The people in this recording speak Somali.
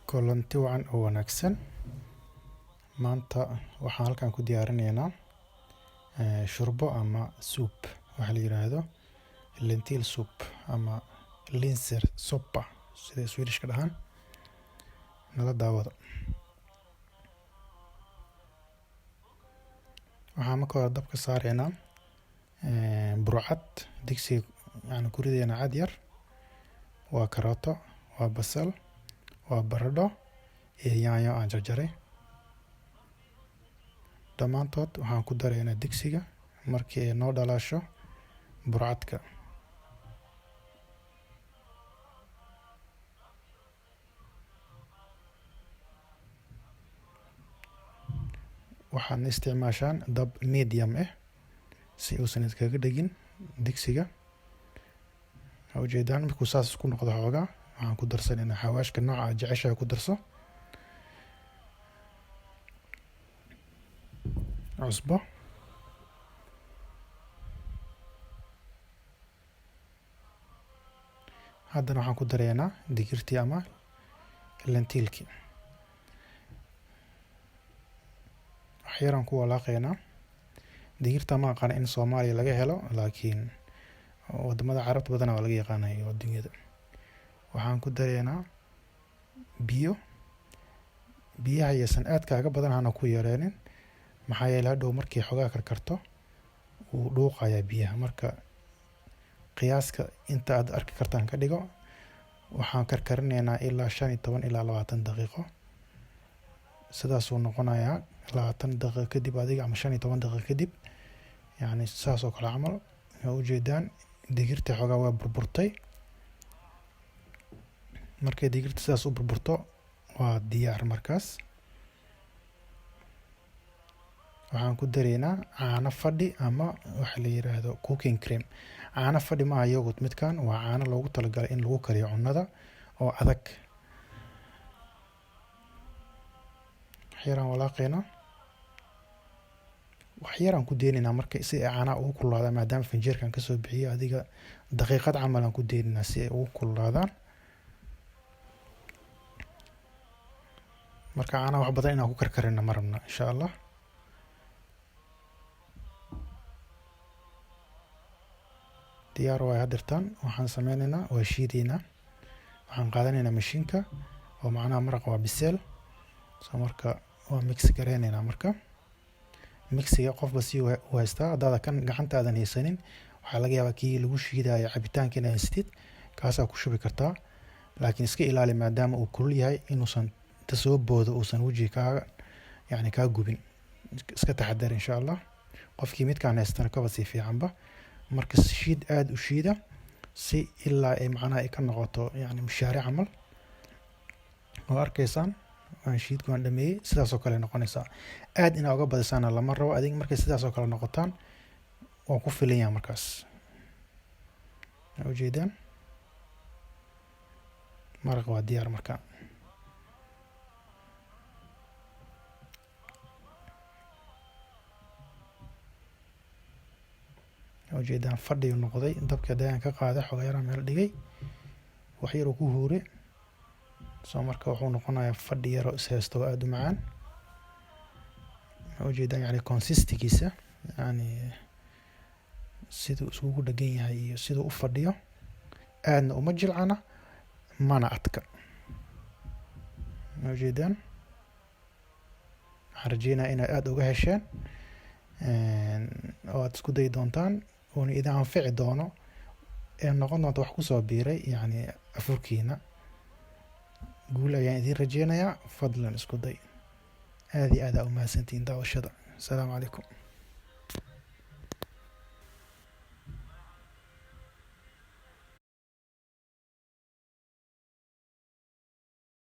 Kulanti wacan oo wanaagsan. Maanta waxaan halkan ku diyaarinaynaa shurbo ama soup, waxa la yiraahdo lentil soup ama linsersoppa sida Swedish ka dhahaan. Nala daawada. Waxaan marka hore dabka saareynaa burcad digsiga, yani ku ridaynaa cad yar. Waa karooto, waa basal, waa baradho iyo yaanyo aan jarjaray. Dhammaantood waxaan ku daraynaa digsiga markii ay noo dhalaasho burcadka. Waxaadna isticmaashaan dab medium ah si uusan iskaga dhegin digsiga. Waa ujeedaan, markuu saas isku noqdo xoogaa, waxaan ku darsanaynaa xawaashka nooca aad jeceshahay ku darso. Cusbo. Haddana waxaan ku daraynaa digirtii ama lentilkii. Wax yaraan ku walaaqaynaa. Digirta ma aqaan in Soomaaliya laga helo, laakiin wadamada Carabta badanaa waa laga yaqaanaa iyo adduunyada. Waxaan ku daraynaa biyo. Biyaha aysan aad kaaga badan hana ku yareenin, maxaa yeelay hadhow markii xogaa karkarto wuu dhuuqayaa biyaha. Marka qiyaaska inta aad arki kartaan ka dhigo. Waxaan karkarinaynaa ilaa 15 ilaa 20 daqiiqo. Sidaasuu noqonayaa 20 daqiiqo kadib adiga ama 15 daqiiqo kadib, yacni saas oo kale camal. Waa ujeedaan, digirta xogaa waa burburtay. Markay digirta sidaas u burburto waa diyaar. Markaas waxaan ku daraynaa caano fadhi ama waxa la yiraahdo cooking cream. Caano fadhi ma aha yogurt midkan, waa caano loogu talagalay in lagu kariyo cunnada oo adag. Wax yaraan walaaqaynaa, wax yaraan ku deynaynaa marka si ay caanaha ugu kululaadaan, maadaama finjeerkan kasoo bixiyay. Adiga daqiiqad camal aan ku deynaynaa si ay ugu kululaadaan. Marka caanaha wax badan inaan ku karkarino ma rabna, insha Allah. Diyaar waay hadirtaan. Waxaan sameynaynaa waa shiidaynaa. Waxaan qaadanaynaa mashiinka oo macnaha maraqa waa biseel. So marka waa mix gareynaynaa. Marka mixiga qofba si u haystaa. Haddaada kan gacantaadan haysanin, waxaa laga yaabaa kii lagu shiidayo cabitaanka inaad haysatid, kaasaa ku shubi kartaa. Laakiin iska ilaali, maadaama uu kulul yahay, inuusan inta soo boodo uusan wejiga kaaga, yacni kaa gubin. Iska taxadar, insha Allah. Qofkii midkaan haystana kaba sii fiicanba. Marka shiid, aada u shiida si ilaa ay macnaha ay ka noqoto, yacni mushaari camal. Oo arkaysaan, waan shiidku waan dhameeyey. Sidaas oo kale noqonaysaa. Aad inaa uga badisaana lama rabo. Adiga markay sidaas oo kale noqotaan waa ku filan yahay. Markaas waa ujeedaan, maraq waa diyaar. Marka waa ujeedaan, fadhiyu noqday. Dabka dayaan ka qaaday, xoga yaraan meel dhigay, wax yaroo ku huure. So marka wuxuu noqonayaa fadhi yaroo is haysto oo aada u macaan. Waa ujeedaan, yani consistency-giisa, yani siduu iskugu dhegan yahay iyo siduu u fadhiyo. Aadna uma jilcana, mana adka. Waa ujeedaan. Waxaan rajeynayaa inaad aada uga hesheen oo aad isku dayi doontaan, uuna idin anfici doono, ee noqon doonto wax kusoo biiray, yacni afurkiina. Guul ayaan idiin rajeynayaa. Fadlan isku day. Aada iyo aad aa u mahadsantihiin daawashada. Asalaamu calaykum.